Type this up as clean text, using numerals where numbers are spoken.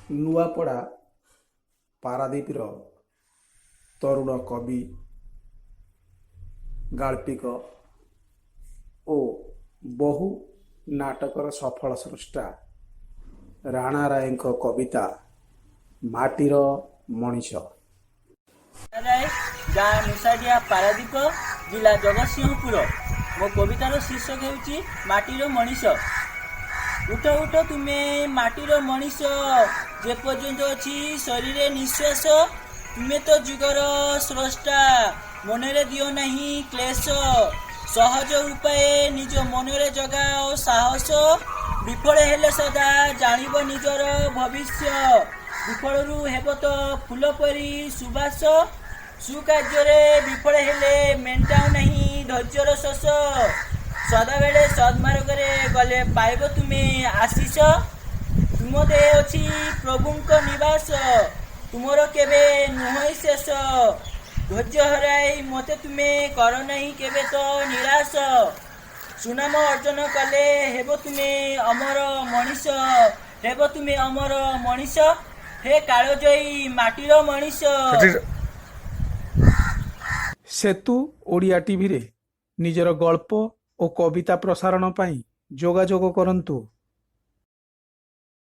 ନୂଆପଡ଼ା ପାରାଦୀପର ତରୁଣ କବି, ଗାଳ୍ପିକ ଓ ବହୁ ନାଟକର ସଫଳ ସ୍ରଷ୍ଟା ରାଣା ରାୟଙ୍କ କବିତା ମାଟିର ମଣିଷ। ରାୟ, ଗାଁ ମୂଷାଡିଆ, ପାରାଦୀପ, ଜିଲ୍ଲା ଜଗତସିଂହପୁର। ମୋ କବିତାର ଶୀର୍ଷକ ହେଉଛି ମାଟିର ମଣିଷ। ଉଠ ଉଠ ତୁମେ ମାଟିର ମଣିଷ, ଯେ ପର୍ଯ୍ୟନ୍ତ ଅଛି ଶରୀରେ ନିଶ୍ୱାସ। ତୁମେ ତ ଯୁଗର ସ୍ରଷ୍ଟା, ମନରେ ଦିଅ ନାହିଁ କ୍ଲେଶ। ସହଜ ଉପାୟ ନିଜ ମନରେ ଜଗାଅ ସାହସ। ବିଫଳ ହେଲେ ସଦା ଜାଣିବ ନିଜର ଭବିଷ୍ୟ। ବିଫଳରୁ ହେବ ତ ଫୁଲ ପରି ସୁବାସ। ସୁକାର୍ଯ୍ୟରେ ବିଫଳ ହେଲେ ମେଣ୍ଟାଅ ନାହିଁ ଧୈର୍ଯ୍ୟର ଶୋଷ। ସଦାବେଳେ ସଦ୍ମାର୍ଗରେ ଗଲେ ପାଇବ ତୁମେ ଆଶିଷ। ତୁମ ଦେହ ଅଛି ପ୍ରଭୁଙ୍କ ନିବାସ, ତୁମର କେବେ ନୁହଁ ଶେଷ। ଧୈର୍ଯ୍ୟ ହରାଇ ମତେ ତୁମେ କର ନାହିଁ କେବେ ତ ନିରାଶ। ସୁନାମ ଅର୍ଜନ କଲେ ହେବ ତୁମେ ଅମର ମଣିଷ, ହେବ ତୁମେ ଅମର ମଣିଷ, ହେ କାଳଜୟୀ ମାଟିର ମଣିଷ। ସେତୁ ଓଡ଼ିଆ ଟିଭିରେ ନିଜର ଗଳ୍ପ ଓ କବିତା ପ୍ରସାରଣ ପାଇଁ ଯୋଗାଯୋଗ କରନ୍ତୁ।